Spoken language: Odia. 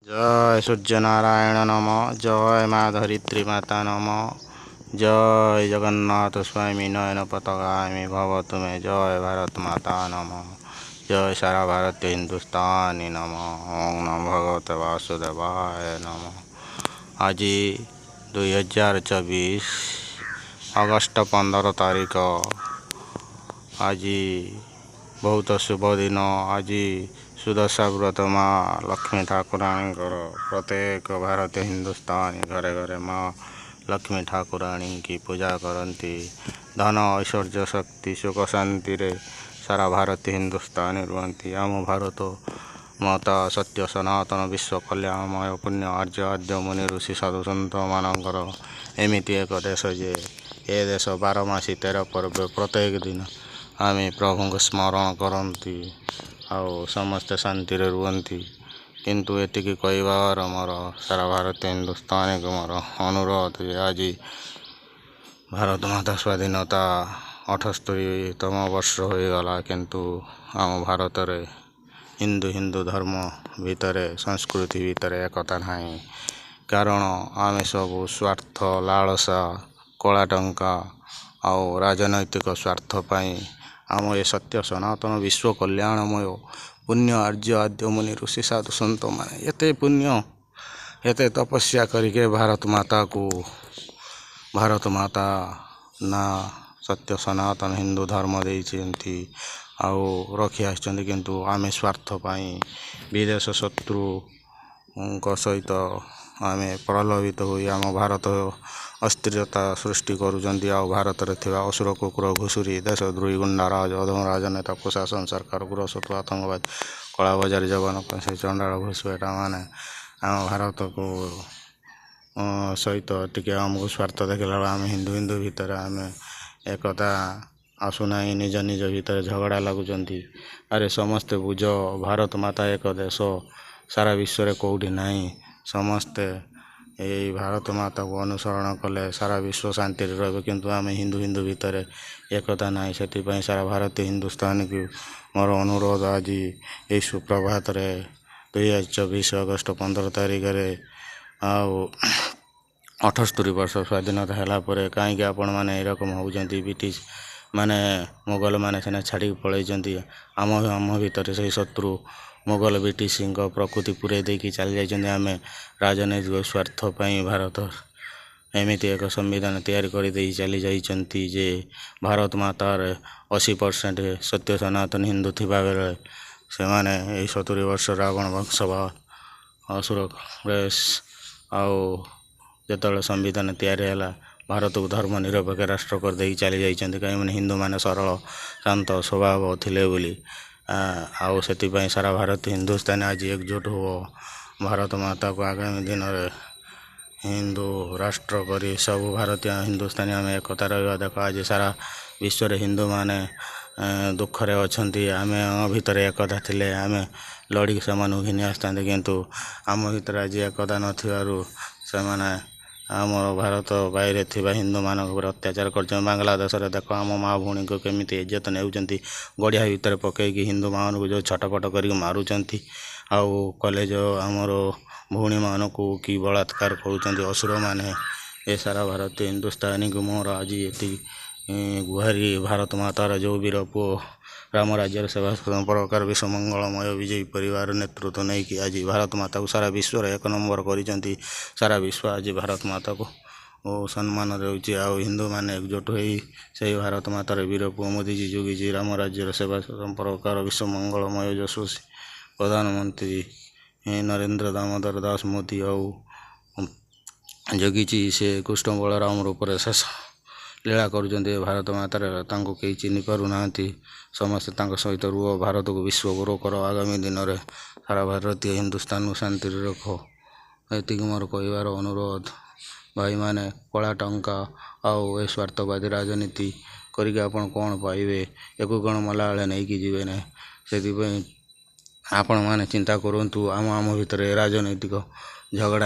ଜୟ ସୂର୍ଯ୍ୟନାରାୟଣ ନମ, ଜୟ ମା ଧରିତ୍ରୀ ମାତା ନମ, ଜୟ ଜଗନ୍ନାଥ ସ୍ୱାମୀ ନୟନ ପଥଗାମୀ ଭବ ତୁମେ, ଜୟ ଭାରତ ମାତା ନମ, ଜୟ ସାରା ଭାରତୀୟ ହିନ୍ଦୁସ୍ତାନୀ ନମ, ଓଁ ନମୋ ଭଗବତେ ବାସୁଦେବାୟ ନମ। ଆଜି 2024 ଅଗଷ୍ଟ 15 ତାରିଖ, ଆଜି ବହୁତ ଶୁଭ ଦିନ। ଆଜି ସୁଦଶା ବ୍ରତ ମା ଲକ୍ଷ୍ମୀ ଠାକୁରାଣୀଙ୍କର। ପ୍ରତ୍ୟେକ ଭାରତୀୟ ହିନ୍ଦୁସ୍ତାନୀ ଘରେ ଘରେ ମା ଲକ୍ଷ୍ମୀ ଠାକୁରାଣୀଙ୍କି ପୂଜା କରନ୍ତି। ଧନ, ଐଶ୍ୱର୍ଯ୍ୟ, ଶକ୍ତି, ସୁଖ ଶାନ୍ତିରେ ସାରା ଭାରତୀୟ ହିନ୍ଦୁସ୍ତାନୀ ରୁହନ୍ତି। ଆମ ଭାରତ ମାତା ସତ୍ୟ ସନାତନ ବିଶ୍ୱ କଲ୍ୟାଣମୟ ପୁଣ୍ୟ ଆର୍ଯ୍ୟ ଆଦ୍ୟ ମୁନି ଋଷି ସାଧୁସନ୍ଥ ମାନଙ୍କର ଏମିତି ଏକ ଦେଶ ଯେ ଏ ଦେଶ 12 ମାସି 13 ପର୍ବ, ପ୍ରତ୍ୟେକ ଦିନ ଆମେ ପ୍ରଭୁଙ୍କୁ ସ୍ମରଣ କରନ୍ତି ଆଉ ସମସ୍ତେ ଶାନ୍ତିରେ ରୁହନ୍ତି। କିନ୍ତୁ ଏତିକି କହିବାର ମୋର ସାରା ଭାରତୀୟ ହିନ୍ଦୁସ୍ତାନୀକୁ ମୋର ଅନୁରୋଧ ଯେ ଆଜି ଭାରତ ମାତା ସ୍ୱାଧୀନତା 78ତମ ବର୍ଷ ହୋଇଗଲା, କିନ୍ତୁ ଆମ ଭାରତରେ ହିନ୍ଦୁ ହିନ୍ଦୁ ଧର୍ମ ଭିତରେ, ସଂସ୍କୃତି ଭିତରେ ଏକତା ନାହିଁ। କାରଣ ଆମେ ସବୁ ସ୍ୱାର୍ଥ, ଲାଳସା, କଳା ଟଙ୍କା ଆଉ ରାଜନୈତିକ ସ୍ୱାର୍ଥ ପାଇଁ ଆମ ଏ ସତ୍ୟ ସନାତନ ବିଶ୍ୱ କଲ୍ୟାଣମୟ ପୁଣ୍ୟ ଆର୍ଯ୍ୟ ଆଦ୍ୟ ମୁନି ଋଷି ସାଧୁ ସନ୍ଥମାନେ ଏତେ ପୁଣ୍ୟ, ଏତେ ତପସ୍ୟା କରିକି ଭାରତ ମାତାକୁ ଭାରତ ମାତା ନା ସତ୍ୟ ସନାତନ ହିନ୍ଦୁ ଧର୍ମ ଦେଇଛନ୍ତି ଆଉ ରଖି ଆସିଛନ୍ତି। କିନ୍ତୁ ଆମେ ସ୍ୱାର୍ଥ ପାଇଁ ବିଦେଶ ଶତ୍ରୁଙ୍କ ସହିତ ଆମେ ପ୍ରଲୋଭିତ ହୋଇ ଆମ ଭାରତ ଅସ୍ଥିରତା ସୃଷ୍ଟି କରୁଛନ୍ତି। ଆଉ ଭାରତରେ ଥିବା ଅସୁର, କୁକୁର, ଘୁଷୁରୀ, ଦେଶଦ୍ରୋହୀ, ଗୁଣ୍ଡାରାଜ, ଅଧମ ରାଜନେତା, ପ୍ରଶାସନ, ସରକାର, ଗୃହଶତ୍ରୁ, ଆତଙ୍କବାଦୀ, କଳାବଜାରୀ, ଯବନ, ସେ ଚଣ୍ଡାଳ, ଘୁଷୁଏଟା ମାନେ ଆମ ଭାରତକୁ ସହିତ ଟିକେ ଆମକୁ ସ୍ୱାର୍ଥ ଦେଖିଲା ବେଳେ ଆମେ ହିନ୍ଦୁ ହିନ୍ଦୁ ଭିତରେ ଆମେ ଏକତା ଆସୁନାହିଁ, ନିଜ ନିଜ ଭିତରେ ଝଗଡ଼ା ଲାଗୁଛନ୍ତି। ଆରେ ସମସ୍ତେ ବୁଝ, ଭାରତ ମାତା ଏକ ଦେଶ ସାରା ବିଶ୍ୱରେ କେଉଁଠି ନାହିଁ। ସମସ୍ତେ ଏଇ ଭାରତ ମାତାକୁ ଅନୁସରଣ କଲେ ସାରା ବିଶ୍ୱ ଶାନ୍ତିରେ ରହିବ। କିନ୍ତୁ ଆମେ ହିନ୍ଦୁ ହିନ୍ଦୁ ଭିତରେ ଏକତା ନାହିଁ। ସେଥିପାଇଁ ସାରା ଭାରତୀୟ ହିନ୍ଦୁସ୍ତାନୀକୁ ମୋର ଅନୁରୋଧ, ଆଜି ଏଇ ସୁପ୍ରଭାତରେ 2024 ଅଗଷ୍ଟ 15 ତାରିଖରେ ଆଉ 78 ବର୍ଷ ସ୍ୱାଧୀନତା ହେଲା ପରେ କାହିଁକି ଆପଣମାନେ ଏରକମ ହେଉଛନ୍ତି? ବ୍ରିଟିଶ ମାନେ, ମୋଗଲ ମାନେ ସିନା ଛାଡ଼ିକି ପଳାଇଛନ୍ତି, ଆମ ଆମ ଭିତରେ ସେଇ ଶତ୍ରୁ ମୋଗଲ ବ୍ରିଟିଶଙ୍କ ପ୍ରକୃତି ପୁରାଇ ଦେଇକି ଚାଲି ଯାଇଛନ୍ତି। ଆମେ ରାଜନୈତିକ ସ୍ୱାର୍ଥ ପାଇଁ ଭାରତ ଏମିତି ଏକ ସମ୍ବିଧାନ ତିଆରି କରିଦେଇ ଚାଲି ଯାଇଛନ୍ତି ଯେ ଭାରତ ମାତାର 80% ସତ୍ୟ ସନାତନ ହିନ୍ଦୁ ଥିବାବେଳେ ସେମାନେ ଏଇ 70 ବର୍ଷ ରାବଣ ବଂଶ ବା ଅସୁର କଂଗ୍ରେସ ଆଉ ଯେତେବେଳେ ସମ୍ବିଧାନ ତିଆରି ହେଲା, ଭାରତକୁ ଧର୍ମ ନିରପେକ୍ଷ ରାଷ୍ଟ୍ର କରିଦେଇକି ଚାଲି ଯାଇଛନ୍ତି। କାହିଁକି ହିନ୍ଦୁମାନେ ସରଳ ଶାନ୍ତ ସ୍ୱଭାବ ଥିଲେ ବୋଲି। ଆଉ ସେଥିପାଇଁ ସାରା ଭାରତ ହିନ୍ଦୁସ୍ତାନୀ ଆଜି ଏକଜୁଟ ହୁଅ, ଭାରତ ମାତାକୁ ଆଗାମୀ ଦିନରେ ହିନ୍ଦୁ ରାଷ୍ଟ୍ର କରି ସବୁ ଭାରତୀୟ ହିନ୍ଦୁସ୍ତାନୀ ଆମେ ଏକତା ରହିବା। ଦେଖ, ଆଜି ସାରା ବିଶ୍ୱରେ ହିନ୍ଦୁମାନେ ଦୁଃଖରେ ଅଛନ୍ତି। ଆମେ ଆମ ଭିତରେ ଏକତା ଥିଲେ ଆମେ ଲଢ଼ିକି ସେମାନଙ୍କୁ ଘେନି ଆସିଥାନ୍ତେ, କିନ୍ତୁ ଆମ ଭିତରେ ଆଜି ଏକତା ନଥିବାରୁ ସେମାନେ ଆମର ଭାରତ ବାହିରେ ଥିବା ହିନ୍ଦୁମାନଙ୍କ ଉପରେ ଅତ୍ୟାଚାର କରିଛନ୍ତି। ବାଂଲାଦେଶରେ ଦେଖ, ଆମ ମା ଭଉଣୀଙ୍କୁ କେମିତି ଇଜ୍ଜତ ନେଉଛନ୍ତି, ଗଡ଼ିଆ ଭିତରେ ପକାଇକି ହିନ୍ଦୁମାନଙ୍କୁ ଯେଉଁ ଛଟପଟ କରିକି ମାରୁଛନ୍ତି, ଆଉ କଲେଜ ଆମର ଭଉଣୀମାନଙ୍କୁ କି ବଳାତ୍କାର କରୁଛନ୍ତି ଅସୁରମାନେ। ଏ ସାରା ଭାରତୀୟ ହିନ୍ଦୁସ୍ତାନୀକୁ ମୋର ଆଜି ଏତିକି ଗୁହାରି। ଭାରତ ମାତାର ଯେଉଁ ବୀର ପୁଅ ରାମ ରାଜ୍ୟର ସେବା ପ୍ରକାର ବିଶ୍ୱ ମଙ୍ଗଳମୟ ବିଜେପି ପରିବାର ନେତୃତ୍ୱ ନେଇକି ଆଜି ଭାରତ ମାତାକୁ ସାରା ବିଶ୍ୱରେ ଏକ ନମ୍ବର କରିଛନ୍ତି। ସାରା ବିଶ୍ୱ ଆଜି ଭାରତ ମାତାକୁ ଓ ସମ୍ମାନ ଦେଉଛି। ଆଉ ହିନ୍ଦୁମାନେ ଏକଜୁଟ ହୋଇ ସେଇ ଭାରତ ମାତାର ବୀର ପୁଅ ମୋଦିଜୀ, ଯୋଗୀଜୀ, ରାମ ରାଜ୍ୟର ସେବା ପ୍ରକାର ବିଶ୍ୱ ମଙ୍ଗଳମୟ ଯଶସ୍ୱୀ ପ୍ରଧାନମନ୍ତ୍ରୀ ନରେନ୍ଦ୍ର ଦାମୋଦର ଦାସ ମୋଦି ଆଉ ଯୋଗୀଜୀ, ସେ କୃଷ୍ଣ ବଳରାମ ରୂପରେ ଶେଷ ଲୀଳା କରୁଛନ୍ତି ଭାରତ ମାତାରେ, ତାଙ୍କୁ କେହି ଚିହ୍ନି ପାରୁନାହାନ୍ତି। ସମସ୍ତେ ତାଙ୍କ ସହିତ ରୁହ, ଭାରତକୁ ବିଶ୍ୱ ଗୁରୁ କର, ଆଗାମୀ ଦିନରେ ସାରା ଭାରତୀୟ ହିନ୍ଦୁସ୍ତାନକୁ ଶାନ୍ତିରେ ରଖ। ଏତିକି ମୋର କହିବାର ଅନୁରୋଧ। ଭାଇମାନେ, କଳା ଟଙ୍କା ଆଉ ଏ ସ୍ୱାର୍ଥବାଦୀ ରାଜନୀତି କରିକି ଆପଣ କ'ଣ ପାଇବେ? ୟାକୁ କ'ଣ ମଲାବେଳେ ନେଇକି ଯିବେ ନାହିଁ? ସେଥିପାଇଁ ଆପଣମାନେ ଚିନ୍ତା କରନ୍ତୁ, ଆମ ଆମ ଭିତରେ ରାଜନୈତିକ ଝଗଡ଼ା